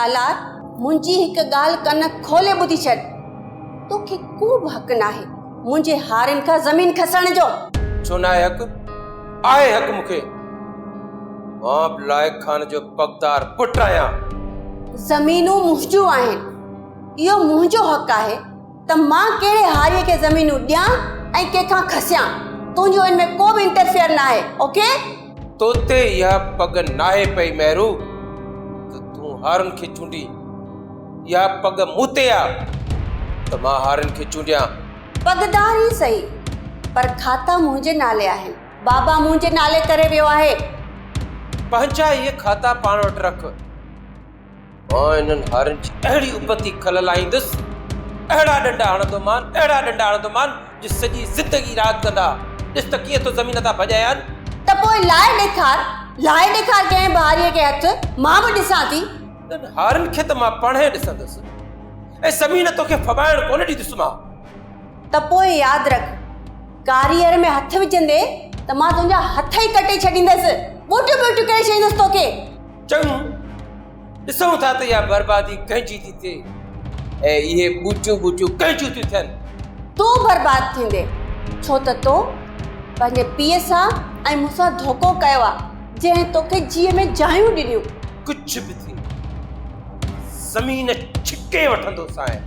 سالار، منهنجي هڪ ڳالهه ڪن کولي ٻڌي ڇڏ. توکي ڪو به حق ناهي منهنجي هارين کان زمين کسڻ جو. ڇو ناهي حق؟ آهي حق مون کي. مان به لائق خان جو پڳدار پٽ آهيان. زمينون منهنجون آهن. اهو منهنجو حق آهي ته مان ڪهڙي هاريء کي زمينون ڏيان ۽ ڪنهن کان کسيان. تنهنجو ان ۾ ڪو به انٽرفيئر ناهي. اوڪي؟ توتي اها پڳ ناهي پئي مهرو ته تون هارين کي چونڊين. اها پڳ مون تي آ ته مان هارين کي چونڊيان. پڳدار ئي سهي پر کاتا منهنجي نالي آهن. بابا منهنجي نالي ڪري ويو آهي. پنهنجا اهي کاتا پاڻ وٽ رک. مان انهن هارين جي اهڙي ابتي کل لاهيندس، اهڙا ڏنڊا هڻندومان، اهڙا ڏنڊا هڻندومان جو سڄي زندگي راڳ ڪندا. ڏس ته ڪيئن ٿو زمين تان ڀڄايان. ته پوء لاهي ڏيکار، لاهي ڏيکار ڪنهن به هاريء کي هٿ، مان به ڏسان ٿي. انهن هارين کي ته مان پاڻهي ڏسندس ۽ زمين توکي ڦٻائڻ ڪونه ڏيندس مان. ته پوء ياد رک، ڪاريهر ۾ هٿ وجهندي ته مان تنهنجا هٿ ئي ڪٽي ڇڏيندس، ٻوٽيون ٻوٽيون ڪري ڇڏيندس توکي. چڱو، ڏسون ٿا ته اها بربادي ڪنهن جي ٿي ٿئي ۽ اهي ٻوٽيون ٻوٽيون ڪنهن جون ٿيون ٿين. تون برباد ٿيندين، ڇو ته تو پنهنجي پيء سان ۽ مون سان ڌوڪو ڪيو آ، جنهن توکي جيء ۾ جايون ڏنيون. ڪجهه به ٿئي، زمين ڇڪي وٺندوسانء،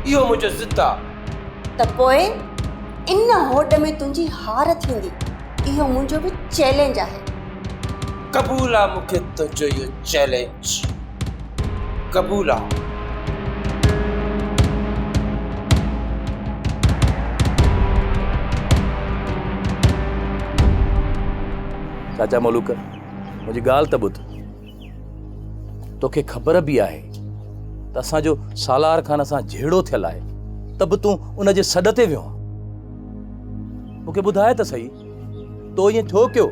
اهو منهنجو ضد آ. ته پوء ان هوڏ ۾ تنهنجي هار ٿيندي، اهو منهنجو به چئلينج آهي. قبول آ مون کي تنهنجو اهو چئلينج، قبول آ. چاچا ملوڪ، منهنجي ڳالهه ته ٻڌ. توکي خبر به آهي ته اسان جو سالار خان سان جهيڙو ٿيل آهي ته به تون ان جي سڏ تي ويو آن. مون کي ٻڌاء ته سهي تو ائين ڇو ڪيو؟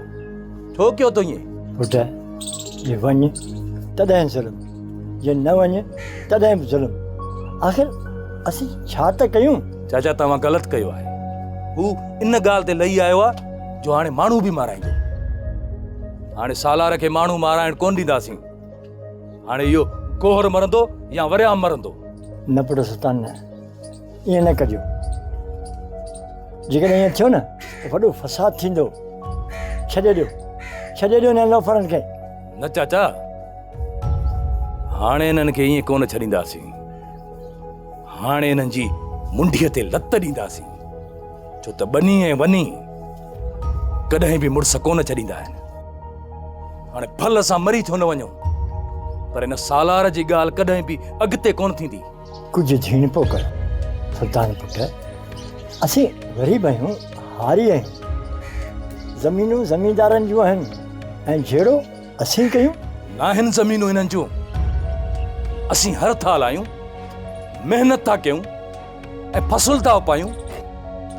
ڇو ڪيو تو ائين؟ پٽ، جي وڃ تڏهن ظلم، جي نه وڃ تڏهن به ظلم. آخر اسين ڇا ته ڪيون؟ چاچا توهان غلط ڪيو آهي. هو ان ڳالهه تي لهي آيو آهي جو هاڻي ماڻهو به مارائيندو. هاڻي سالار کي ماڻهو مارائڻ ڪونه ڏينداسين. هاڻي اهو گوهر مرندو يا وريام مرندو. نه پٽ سلطان نه، ائين نه ڪجو. جيڪڏهن ائين ٿيو نه ته وڏو فساد ٿيندو. ڇڏي ڏيو، ڇڏي ڏيو انهن لوفرن کي. نه چاچا، هاڻي انهن کي ائين ڪونه ڇڏينداسين. هاڻي انهن جي منڍيء تي لت ڏينداسين. ڇو ته ٻني ۽ وني ڪڏهن به مڙس ڪونه ڇڏيندا آهن. هاڻي ڀل اسان مري ڇو نه وڃون، پر ان سالار جي ڳالهه ڪڏهن به اڳتي ڪونه ٿيندي. ڪجهه جهيڻپو ڪر سلطان پٽ، اسين غريب آهيون، هاري آهيون، زمينون زميندارن جون آهن ۽ جهيڙو اسين ڪيون؟ ناهن زمينون هنن جون، اسين هر ٿا هلايون، محنت ٿا ڪيون ۽ فصل ٿا اپايون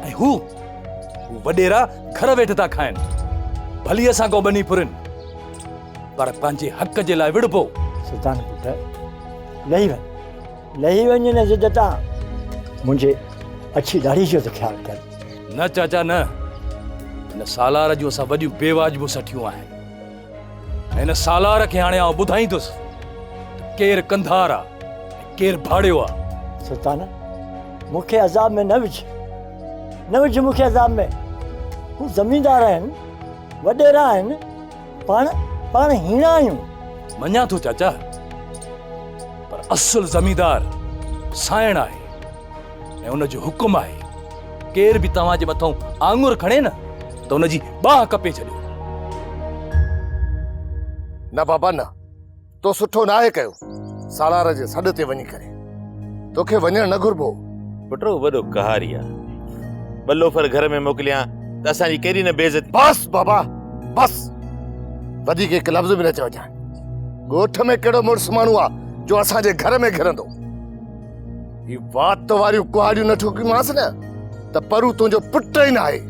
۽ هو هو وڏيرا گهر ويٺ ٿا کائن. ڀلي اسان کان ٻني ڦرين، پر پنهنجي حق جي لاء وڙهبو. سلطان پٽ، لهي وڃ، لهي وڃ ان ضد تان. منهنجي اڇي ڏاڙهي جو ته خيال ڪر. نه چاچا نه، هن سالار جون اسان وڏيون بيواجبون سٺيون آهن. هن سالار کي هاڻي آئون ٻڌائيندس ته ڪير ڪنڌار آ ۽ ڪير ڀاڙيو آ. سلطان، مون کي عذاب ۾ نه وجهه، نه وجهه مون کي عذاب ۾. هو زميندار آهن، وڏيرا آهن، پاڻ پاڻ هيڻا آهيون. مڃان ٿو چاچا، پر اصل زميندار سانئڻ آهي. ۽ ان جو حڪم آهي ڪير به توهان جي مٿئون آڱر کڻي نه ته ان جي ٻانهن ڪپي ڇڏيو. نه بابا نه، تو سٺو ناهي ڪيو، سالار جي سڏ تي وڃي ڪري. توکي وڃڻ نه گهربو هو. پٽ هو وڏو قهاري آ. ٻه لوفر گهر ۾ موڪليان ته اسان جي ڪيڏي نه بيعزتي. بس بابا بس، وڌيڪ هڪ لفظ به نه چئجانء. ڳوٺ ۾ ڪهڙو مڙس ماڻهو آ جو اسان جي گهر ۾ گهرندو. هي وات واريون ڪهاڙيون نه ٺوڪيمانس نه ته پرو تنهنجو پٽ ئي ناهي.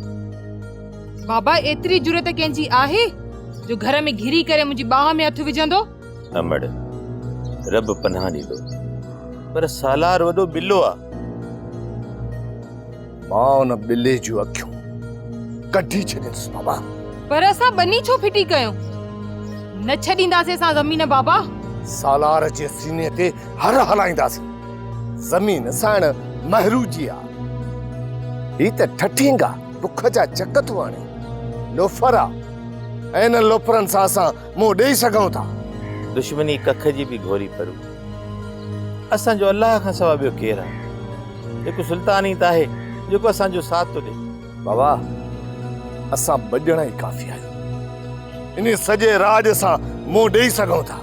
بابا ايتري جرئت ڪنهن جي آهي جو گهر ۾ گهري ڪري منهنجي ٻانهن ۾ هٿ وجهندو؟ امڙ رب پناهه ڏيندو پر سالار وڏو ٻلو آ. مان ان ٻلي جون اکيون ڪڍي ڇڏيندس بابا. پر اسان ٻني ڇو ڦٽي ڪيون؟ نه ڇڏينداسين اسان زمين بابا. سالار جي سيني تي هر هلائينداسين. زمين سائڻ مهرو جي آ. هي ته ٺٺينگ آ، بک جا چڪ ٿو هڻي. لوفر آ ۽ انهن لوفرن سان اسان منهن ڏيئي سگهون ٿا. دشمني ڪک جي به گهوري پرو. اسان جو الله کان سوا ٻيو ڪير آ؟ هڪ سلطان ئي ته آهي جيڪو اسان جو ساٿ ٿو ڏئي. بابا اسان ٻه ڄڻا ئي ڪافي آهيون. انهي سڄي راڄ سان منهن ڏيئي سگهون ٿا.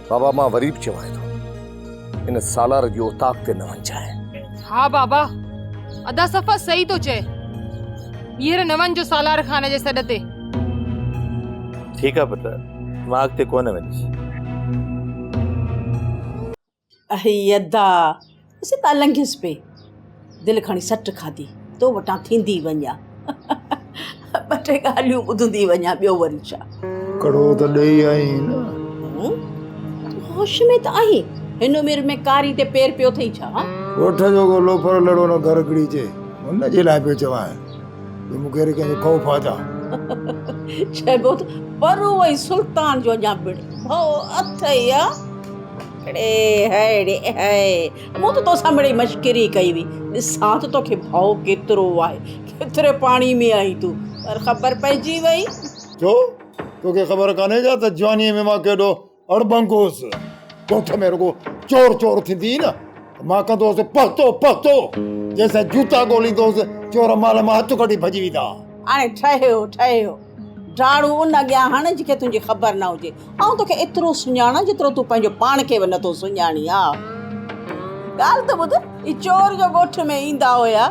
بابا مان وري به چوانء ٿو ان سالار جي اوطاق تي نه وڃجانء. ها بابا ادا صفا صحيح ٿو چئي. ٻيهر نه وڃجو سالار خان جي سڏ تي. ٺيڪ آ پٽ مان اڳتي ڪونه ويندس. اهي ادا، ڏس تان لنگهيس پئي. دل کڻي سٽ کاڌي، تو وٽان ٿيندي وڃان. ٻه ٽي ڳالهيون ٻڌندي وڃان، ٻيو وري ڇا. ڪڙو ته ڏئي آئين نه. تون هوش ۾ ته آهين؟ هن عمر ۾ ڪاري تي پير پيو اٿئي ڇا؟ هان؟ ڳوٺ جو ڪو لوفر لڙو نه گهر گهڙي اچي، ان جي لاء پيو چوانء. جو مون کي وري ڪنهن جو خوف آ ڇا؟ چئبو ته پرو ۽ سلطان جو اڃا پڻ ڀؤ اٿئي ها؟ اڙي هاء ڙي هاء، مون ته توسان مڙئي مشڪري ڪئي هئي، ڏسان ته توکي ڀؤ ڪيترو آهي، ڪيتري پاڻي ۾ آهين تون، پر خبر پئجي وئي. ڇو، توکي خبر ڪانهي ڇا ته جوانيء ۾ مان ڪيڏو اڙٻنگ هوس. ڳوٺ ۾ رڳو چور چور ٿيندي هئي نه ته مان ڪندو هوس پهتو پهتو، جيستائين جوتا ڳوليندو هوس، چور مال مان هٿ ڪڍي ڀڄي ويندا هئا. هاڻي ٺهيو ٺهيو، ڊاڙون ان اڳيان هڻ جنهن کي تنهنجي خبر نه هجي. آئون توکي ايترو سڃاڻان جيترو تون پنهنجو پاڻ کي به نٿو سڃاڻين. ها ڳالهه ته ٻڌ، هي چور جو ڳوٺ ۾ ايندا هيا،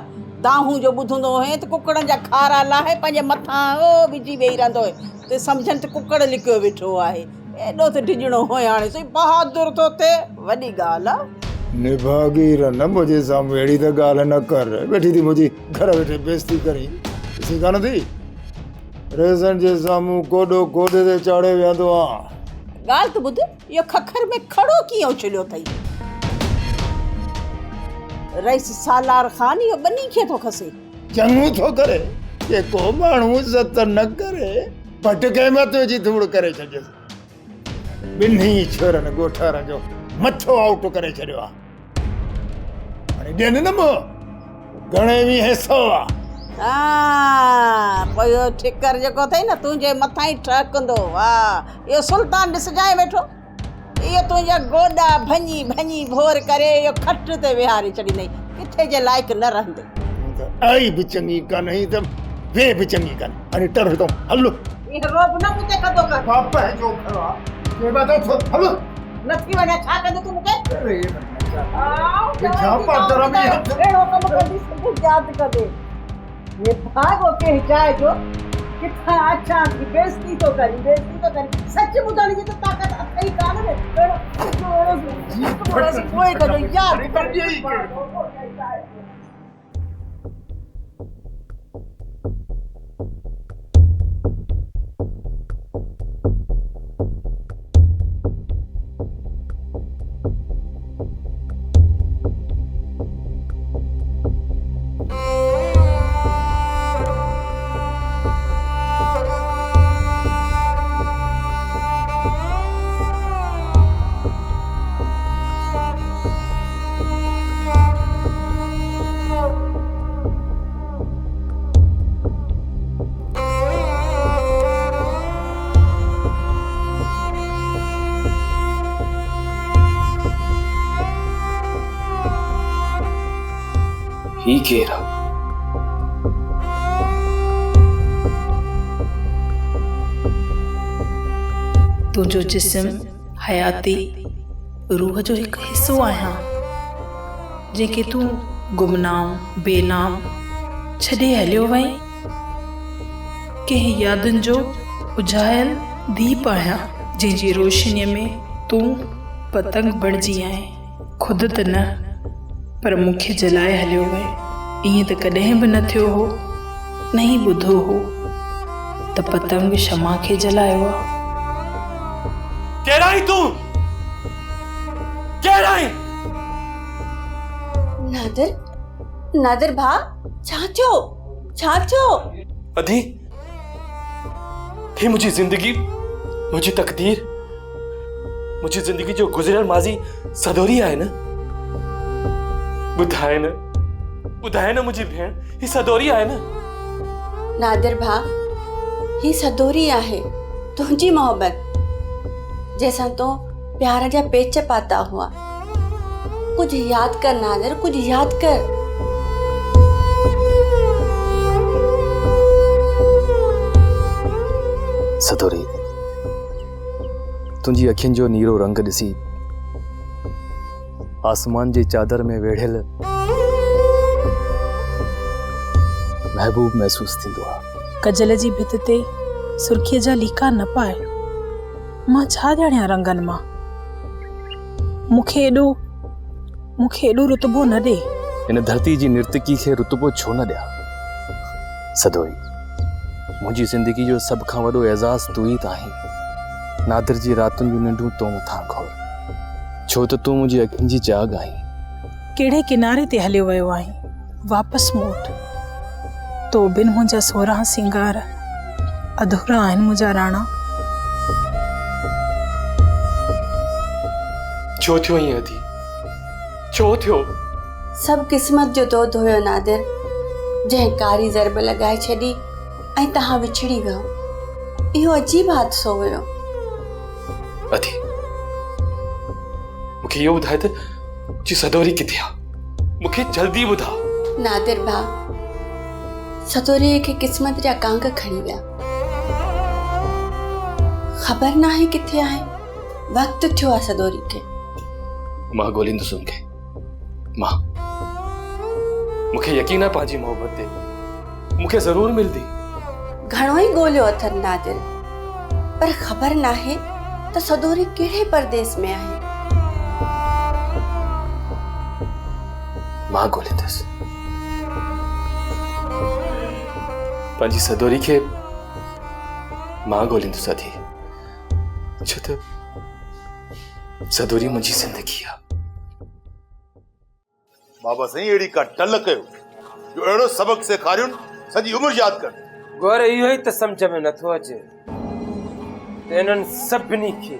دانهون جو ٻڌندو هئين ته ڪڪڙن جا کارا لاهي پنهنجي مٿان وجهي ويهي رهندو هئين ته سمجهن ته ڪڪڙ لڪيو ويٺو آهي. ايڏو ته ڊڄڻو هئين هاڻي سوئي بهادر ٿو ٿئي، وڏي ڳالهه آ. نڀاڳي رن منهنجي سامهون اهڙي ته ڳالهه نه ڪر، ويٺي ٿي منهنجي گهر ويٺي بيعزتي ڪرين، ڏسين ڪانه ٿي؟ ريزن جي سامهون گوڏو گوڏي تي چاڙهي ويهندو آن. ڳالهه ته ٻڌ، اهو ککر ۾ کڙو ڪيئن اڇليو اٿئي؟ رئيس سالار خان اهو ٻني کي ٿو کسي. چڱو ٿو ڪري، جيڪو ماڻهو عزت نه ڪري، پٽڪي مٿي جي ڌوڙ ڪري ڇڏيس. ٻنهي ڇورن ڳوٺارن جو مٿو آئوٽ ڪري ڇڏيو آ. هاڻي ڏين نه منهن، گهڻي ويهين سئو آ. ها، پوء اهو ٺڪر جيڪو اٿئي نه، تنهنجي مٿان ئي ٺهڪندو. ها، اهو سلطان ڏسجانء ويٺو. اهو تنهنجا گوڏا ڀڃي ڀڃي ڀور ڪري اهو کٽ تي ويهاري ڇڏيندئي، ڪٿي جي لائق نه رهندين. تون ته آئي به چڱي ڪانهين ته ويهه به چڱي ڪانهين. هاڻي ٽر هتان هل. اهو رعب نه مون تي ڪندو ڪر. باپ پنهنجو گهر آ، چئبو آ ته اٿ هل. نه ٿي وڃان ڇا ڪندين تون مون کي؟ اري اهڙو ڪم ڪنديس ته تون ياد ڪندين. نڀاڳو ڪنهن جاء جو ڪٿان اچان ٿي بيعزتي ٿو ڪرين بيعزتي ٿو ڪرين سچ ٻڌڻ جي ته طاقت اٿئي ڪانه نه اهڙو اهڙو پوء ڪجو ياد ڪندين. هي ڪير آ؟ تنهنجو جسم حياتي روح جو هڪ حصو آهيان، جنهن کي تون گمنام، بي نام ڇڏي هليو وئين. ڪنهن يادن جو اجهايل ديپ آهيان، جنهن جي روشنيء ۾ تون پتنگ بڻجي آئين. خود ته نه، پر مون کي جلائي هليو وئين. ائين ته ڪڏهن به نه ٿيو هو، نه ئي ٻڌو هو ته پتنگ شمع کي جلايو آ. ڪير آهين تون؟ ڪير آهين؟ نادر، نادر ڀاء، ڇا ٿيو؟ ڇا ٿيو؟ ادي، هي منهنجي زندگي، منهنجي تقدير، منهنجي زندگي جو گذريل ماضي سدوري آهي نه؟ ٻڌاء نه، ٻڌاء نه منهنجي ڀيڻ، هي سدوري آهي نه؟ نادر ڀاء، هي سدوري آهي، تنهنجي محبت، جنهن سان تو پيار جا پيچ پاتا هئا. ڪجهه ياد ڪر نادر، ڪجهه ياد ڪر. سدوري، تنهنجي اکين جو نيرو رنگ ڏسي آسمان جي چادر ۾ ويڙهيل محبوب محسوس ٿيندو آهي. ڪجل جي ڀت تي سرخيء جا ليڪا نه پاء. مان ڇا ڄاڻيان رنگن مان. مون کي ايڏو مون کي ايڏو رتبو نه ڏي. هن ڌرتي جي نرتڪي کي رتبو ڇو نه ڏيان؟ سدوئي، منهنجي زندگي جو سڀ کان وڏو اعزاز تون ئي ته آهين. نادر جي راتن جون ننڊون تو مٿان گهور. ڇو ته تون منهنجي اکين جي جاڳ آهين. ڪهڙي ڪناري تي هليو ويو آهين؟ واپس موٽ. تو بن منهنجا سورهن سينگار اڌورا آهن منهنجا راڻا. ڇو ٿيو ائين ادي؟ ڇو ٿيو؟ سڀ قسمت جو دود هيو نادر، جنهن ڪاري ضرب لڳائي ڇڏي ۽ توهان وڇڙي ويو. اهو عجيب حادثو هيو. ادي، مون کي اهو ٻڌاء ته جي سدوري ڪٿي آ؟ مون کي جلدي ٻڌاء. نادر ڀاء، سدوريء کي قسمت جا ڪانگ کڻي ويا. خبر ناهي ڪٿي آهي. وقت ٿيو آ سدوري کي. مان ڳوليندس ان کي. مان. مون کي يقين آ پنهنجي محبت تي. مون کي ضرور ملندي. گهڻو ئي ڳوليو اٿن نادر، پر خبر ناهي ته سدوري ڪهڙي پرديس ۾ آهي. مان ڳوليندس. پنهنجي سدوري کي مان ڳوليندس ادي. ڇو ته سدوري منهنجي زندگي آ. بابا سائين اهڙي ڪا ٽل ڪيو جو اهڙو سبق سيکاريون سڄي عمر ياد ڪن. گور اهو ئي ته سمجهه ۾ نٿو اچي ته انهن سڀني کي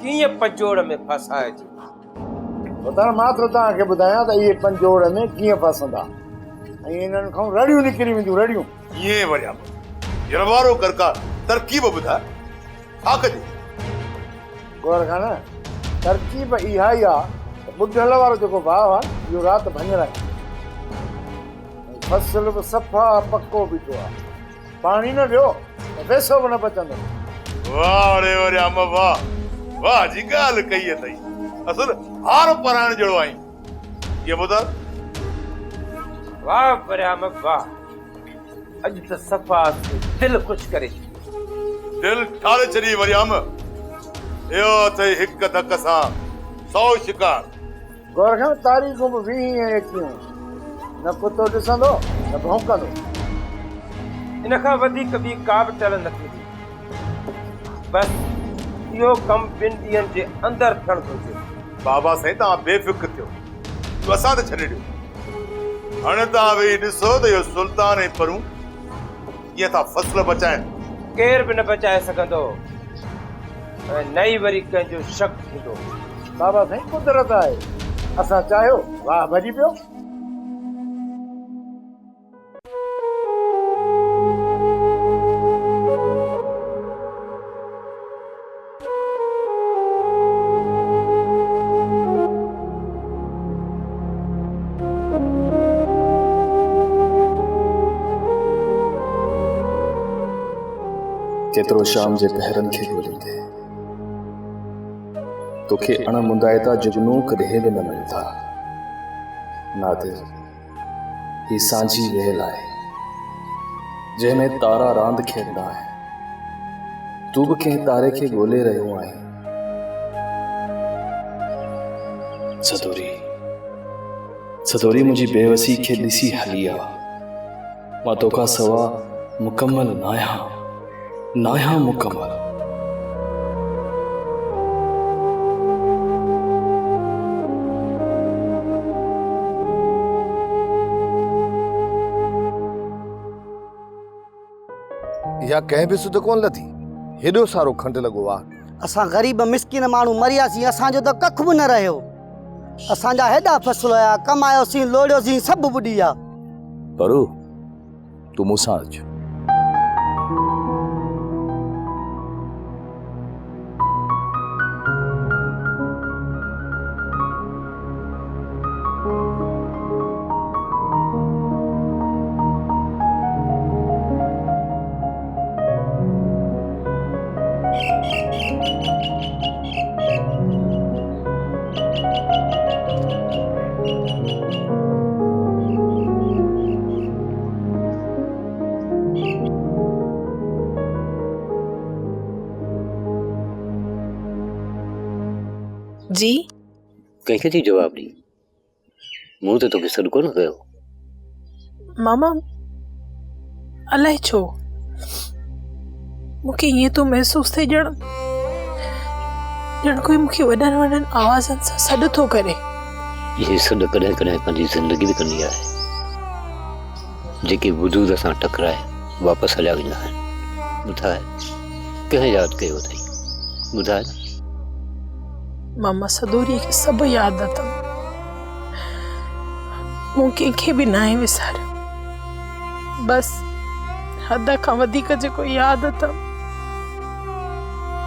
ڪيئن پنجوڙ ۾ ڦاسائجي. وطن مان ٿو توهان کي ٻڌايان ته اهي پنجوڙ ۾ ڪيئن ڦاسندا ۽ انهن کان رڙيون نڪري وينديون رڙيون. ائين وريام يروارو ڪر ڪا ترڪيب ٻڌاء ڇا ڪجي؟ گوهر خان، ترڪيب اها ئي آ ته ٻڍل وارو جيڪو واهه آ نه اهو رات ڀڃرائي ۽ فصل به صفا پڪو بيٺو آ. پاڻي نه ڏيو ته ويسو به نه بچندو. واهه ڙي وريام واهه، واهه جي ڳالهه ڪئي اٿئي. اصل هار پرائڻ جهڙو آهين. ڪيئن ٻڌاء؟ واهه وريام واهه. اڄ ته صفا دل خوش ڪري ڇڏي. دل ٺاري ڇڏي وريام. اهو اٿئي هڪ ڌڪ سان سئو شڪار. گور کان تاريخون به ويهين ۽ ايڪيهون. نه ڪتو ڏسندو نه ڀونڪندو. ان کان وڌيڪ ٻي ڪا به ٽل نه ٿيندي. بس اهو ڪم ٻن ڏينهن جي اندر ٿيڻ گهرجي. بابا سائين توهان بي فڪر ٿيو. اهو اسان تي ڇڏي ڏيو. هاڻ توهان ويهي ڏسو ته اهو سلطان ۽ پرون ڪيئن ٿا فصل بچائين. ڪير به نه بچائي سگهندو ۽ نه ئي وري ڪنهن جو شڪ ٿيندو. بابا سائين قدرت آهي. اسان چاهيو واهه ڀڄي پيو. ڪيترو شام جي پهرن کي ڳوليندي توکي اڻ مندائتا جگنو ڪڏهن به نه ملندا نادر هي سانجهي ويل آهي، جنهن ۾ تارا راند کيڏندا آهن. تون به ڪنهن تاري کي ڳولي رهيو آهين. سدوري، سدوري منهنجي بيوسي کي ڏسي هلي آ. مان توکان سوا مڪمل ناهيان، ناهيان مڪمل. اها ڪنهن به سڌ ڪونه لڌي. هيڏو سارو کنڊ لڳو آ. اسان غريب مسڪين ماڻهو مرياسين، اسان جو ته ڪک به نه رهيو. اسان جا هيڏا فصل هيا، ڪمايوسين، لوڙيوسين، سڀ ٻڏي ويا. پرو، تون مون سان اچ. جي. ڪنهن کي ٿي جواب ڏين؟ مون ته توکي سڏ ڪونه ڪيو. ماما الائي ڇو مون کي ائين ٿو محسوس ٿئي ڄڻ ڄڻ ڪوئي مون کي وڏن وڏن آوازن سان سڏ ٿو ڪري. اهي سڏ ڪڏهن ڪڏهن پنهنجي زندگي به ڪندي آهي، جيڪي وجود سان ٽڪرائي واپس هليا ويندا آهن. ٻڌاء ڪنهن ياد ڪيو اٿئي؟ ٻڌاء نه. ماما سدوريء کي سڀ ياد اٿم. مون ڪنهن کي به ناهي وساريو. بس حد کان وڌيڪ جيڪو ياد اٿم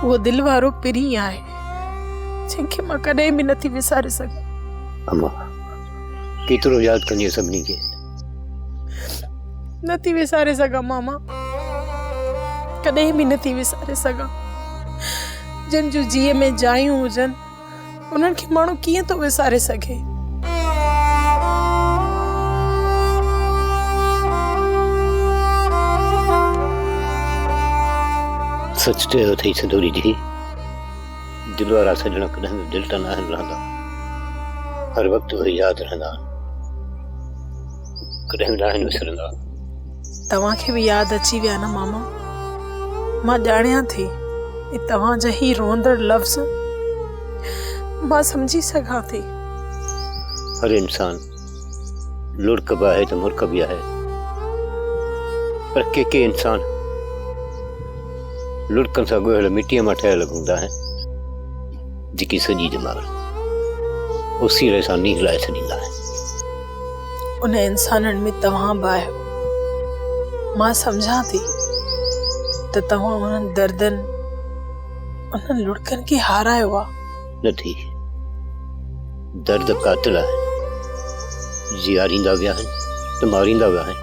اهو دل وارو پرين آهي، جنهن کي مان ڪڏهن به نٿي وساري سگهان. اما، ڪيترو ياد ڪندينء سڀني کي؟ نٿي وساري سگهان ماما، ڪڏهن به نٿي وساري سگهان. جن جون جيء ۾ جايون هجن، انهن کي ماڻهو ڪيئن ٿو وساري سگهي؟ سچ چيو اٿئي سدوري ڌيء، دل وارا سڄڻ ڪڏهن به دل تان ناهن لهندا، هر وقت اهي ياد رهندا آهن، ڪڏهن به ناهن وسرندا. توهان کي به ياد اچي ويا نه ماما؟ مان ڄاڻيان ٿي ۽ توهان جا هي روئندڙ لفظ مان سمجهي سگهان ٿي. هر انسان لڙڪ به آهي ته مرڪ به آهي پر ڪي ڪي انسان لڙڪن سان ڳوهيل مٽيء مان ٺهيل به هوندا آهن جيڪي سڄي ڄمار اوسيئڙي سان نينهن لائي ڇڏيندا آهن. انهن انسانن ۾ توهان به آهيو. مان سمجهان ٿي ته توهان انهن دردن، انهن لڙڪن کي هارايو آ. نه ٿي. درد قاتل آهن. جياريندا به آهن ته ماريندا به آهن.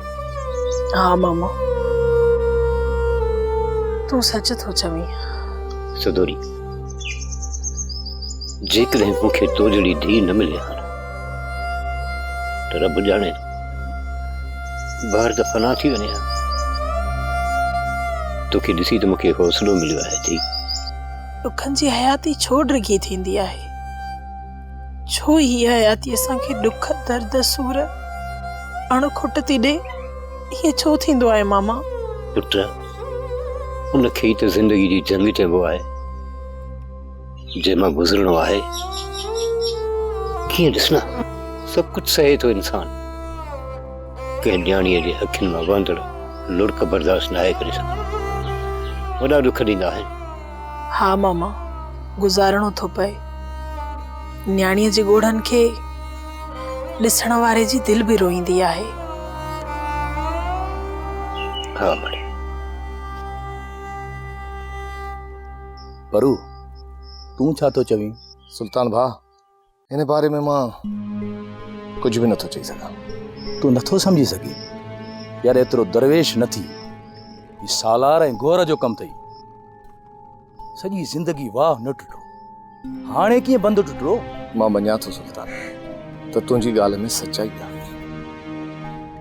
ها ماما. تون سچ ٿو چوين. سدوري. جيڪڏهن مون کي تو جهڙي ڌيء نه ملي ها نه ته رب ڄاڻي بهر ته فنا ٿي وڃي ها. توکي ڏسي ته مون کي حوصلو مليو آهي ڌيء. ڏکن جي حياتي ڇو ڊگهي ٿيندي آهي؟ ڇو هيء حياتي اسان کي ڏک، درد، سور اڻ کٽ ٿي ڏي؟ ائين ڇو ٿيندو آهي ماما؟ پٽ، ان کي ئي ته زندگي جي جنگ چئبو آهي. جنهن مان گذرڻو آهي. ڪيئن ڏس نه سڀ ڪجهه سهي ٿو انسان. ڪنهن نياڻيء جي اکين مان وهندڙ لڙڪ برداشت ناهي ڪري سگهندو. وڏا ڏک ڏيندا آهن. ها ماما، گذارڻو ٿو پئي. نياڻيء جي ڳوڙهن کي ڏسڻ واري جي دل به روئيندي آهي. ها مڙي. پرو، تون ڇا ٿو چوين؟ سلطان ڀاء، ان باري ۾ مان ڪجهه به نٿو چئي سگهان. تون نٿو سمجهي سگهين؟ يار ايترو درويش نه ٿي. هي سالار ۽ گوهر جو ڪم اٿئي. سڄي زندگي واهه نه ٽٽو. هاڻي ڪيئن بند ٽٽو؟ مان مڃان ٿو سلطان ته تنهنجي ڳالهه ۾ سچائي آهي.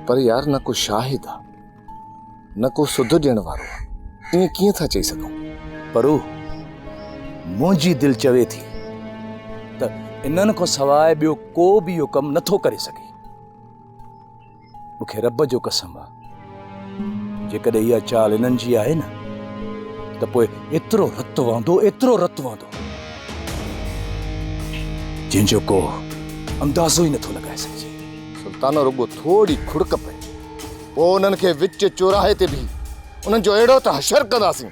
پر يار نه ڪو شاهد آ. نه ڪو سڌ ڏيڻ وارو آ. ائين ڪيئن ٿا چئي سگهون؟ پرو، منهنجي دل چوي ٿي ته انهن کان سواء ٻيو ڪو به اهو ڪم نٿو ڪري سگهي. مون کي رب جو قسم آ، جيڪڏهن اها چال انهن جي آهي نه ته پوء ايترو رت وهندو، ايترو رت وهندو، جنهن جو ڪو اندازو ئي نٿو لڳائي سگهجي. سلطانه رڳو ٿوري کڙڪ پئي. پوء انهن کي وچ چوراهي تي بيهي انهن جو اهڙو ته حشر ڪنداسين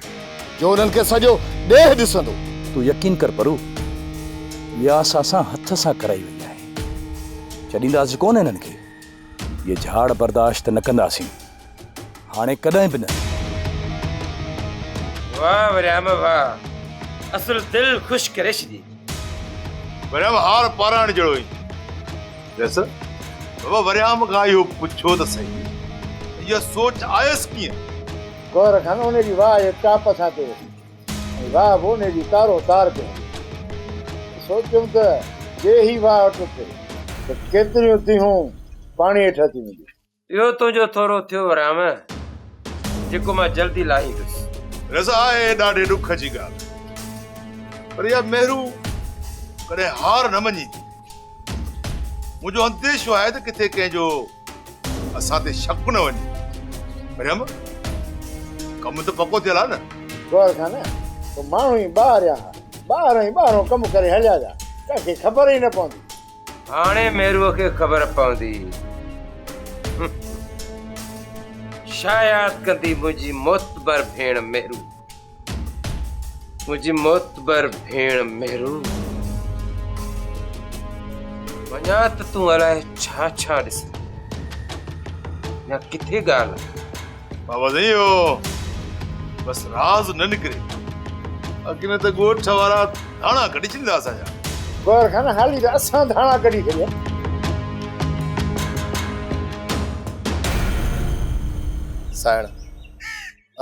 جو انهن کي سڄو ڏيهه ڏسندو. تون يقين ڪر پرو، اها اسان سان هٿ سان ڪرائي وئي آهي. ڇڏينداسين ڪونه هنن کي. اهي جهاڙ برداشت نه ڪنداسين. هاڻي ڪڏهن به نه. واهه وريام واهه. اصل دل خوش ڪري ڇڏي. وريام هار پارائڻ جهڙو ئي. ريس، بابا وريام کان اهو پڇو ته سهي ته اها سوچ آيس ڪيئن؟ گوهر خان ان جي واهه جو چاپ اسان تي وسي ۽ واهه به ان جي تارو تار پئي هلي. سوچيم ته جي هي واهه ٽٽي ته ڪيتريون تيهون پاڻي هيٺ اچي وينديون. اهو تنهنجو ٿورو ٿيو رام، جيڪو مان جلدي لاهيندس. رضا آهي ڏاڍي ڏک جي ڳالهه پر اها مهرو ڪڏهن هار نه مڃيندي. منهنجو انديشو آهي ته ڪٿي ڪنهن جو اسان تي شڪ نه وڃي. مريم، ڪم ته پڪو ٿيل آهي نه؟ گوهر خان، تو ماڻهو ئي ٻاهر آ، ٻاهرون ئي ٻاهرون ڪم ڪري هليا ويا، ڪنهن کي خبر ئي نه پوندي. هاڻي مهروء کي خبر پوندي. شاياد ڪندي منهنجي معتبر ڀيڻ مهرو. منهنجي معتبر ڀيڻ مهرو. وڃان ته تون الائي ڇا ڇا ڏسندين. يا ڪٿي ڳالهه آهي. بابا سائين اهو بس راز نه نڪري. باقي نه ته ڳوٺ وارا ڌاڻا ڪڍي ڇڏيندا اسان جا. گوهر خان حالي ته اسان ڌاڻا ڪڍي ڇڏيا. سائڻ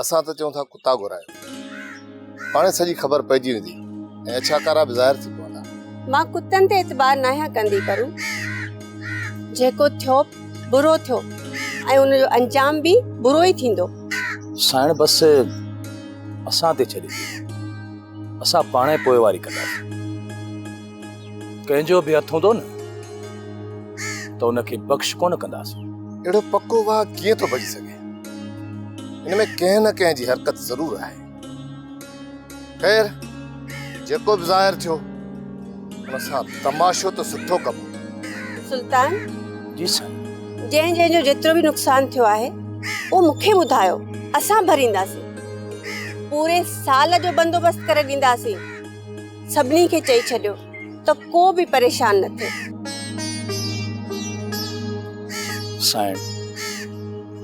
اسان ته چئون ٿا ڪتا گهرايو. پاڻهي سڄي خبر پئجي ويندي ۽ اڇا ڪارا به ظاهر ٿي پوندا. مان ڪتن تي اعتبار ناهيان ڪندي پرو جيڪو ٿيو برو ٿيو ۽ ان جو انجام به برو ئي ٿيندو. سائڻ بس اسان تي ڇڏي ڏيو. اسان پاڻهي پوئواري ڪنداسين. ڪنهن جو به هٿ هوندو نه ته ان کي بخش ڪونه ڪنداسين. اهڙو پڪو واهه ڪيئن ٿو ڀڄي سگهي؟ ان ۾ ڪنهن نه ڪنهن جي حرڪت ضرور آهي. خير جيڪو به ظاهر ٿيو ان سان تماشو ته سٺو ڪبو. سلطان. جي سائين. جنهن جنهن جو جيترو به نقصان ٿيو آهي اهو مون کي ٻڌايو اسان ڀرينداسين. پوري سال جو بندوبست ڪري ڏينداسين. سڀني کي چئي ڇڏيو ته ڪو به پريشان نه ٿئي. سائڻ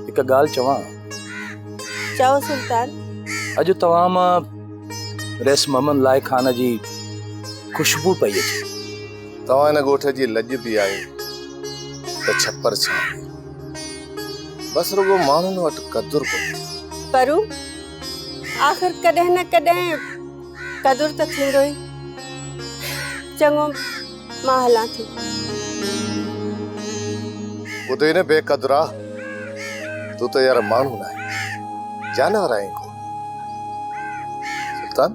هڪ ڳالهه چوان؟ چئو سلطان. اڄ توهان مان رئيس محمد لائق خان جي خوشبو پئي اچي. توهان هن ڳوٺ جي لڄ به آهيو ته ڇپر ڇانو به. بس رڳو ماڻهن وٽ قدر ڪونهي. پرو آخر ڪڏهن نه ڪڏهن قدر ته ٿيندو ئي. چڱو مان هلان ٿي. ٻڌئي نه بي قدرا، تون ته يار ماڻهو ناهين، جانور آهين ڪو. سلطان،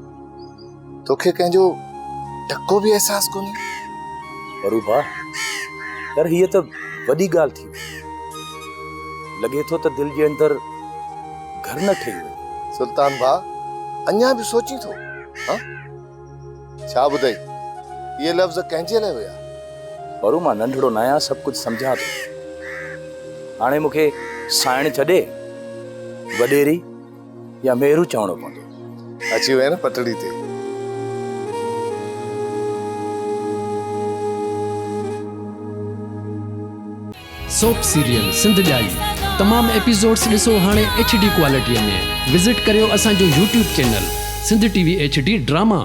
توکي ڪنهن جو ٽڪو به احساس ڪونهي؟ پرو ڀاء، يار هيء ته وڏي ڳالهه ٿي وئي. لڳي ٿو ته دل جي اندر گهر نه ٺهي ويو. سلطان ڀاء، اڃا به سوچين ٿو؟ ها؟ ڇا ٻڌئي، اهي لفظ ڪنهن جي لاء هيا؟ پرو مان ننڍڙو ناهيان، سڀ ڪجهه سمجهان ٿو. هاڻي مون کي سائڻ ڇڏي وڏيري يا ميرو چوڻو پوندو. اچي وئين نه پٽڙي تي. سوپ سيريل سنڌ ڄائي تمام ايپيسوڊس ڏسو هاڻي ايڇ ڊي ڪوالٽي ۾ وزٽ ڪريو اسان جو YouTube channel Sindh T V H D drama.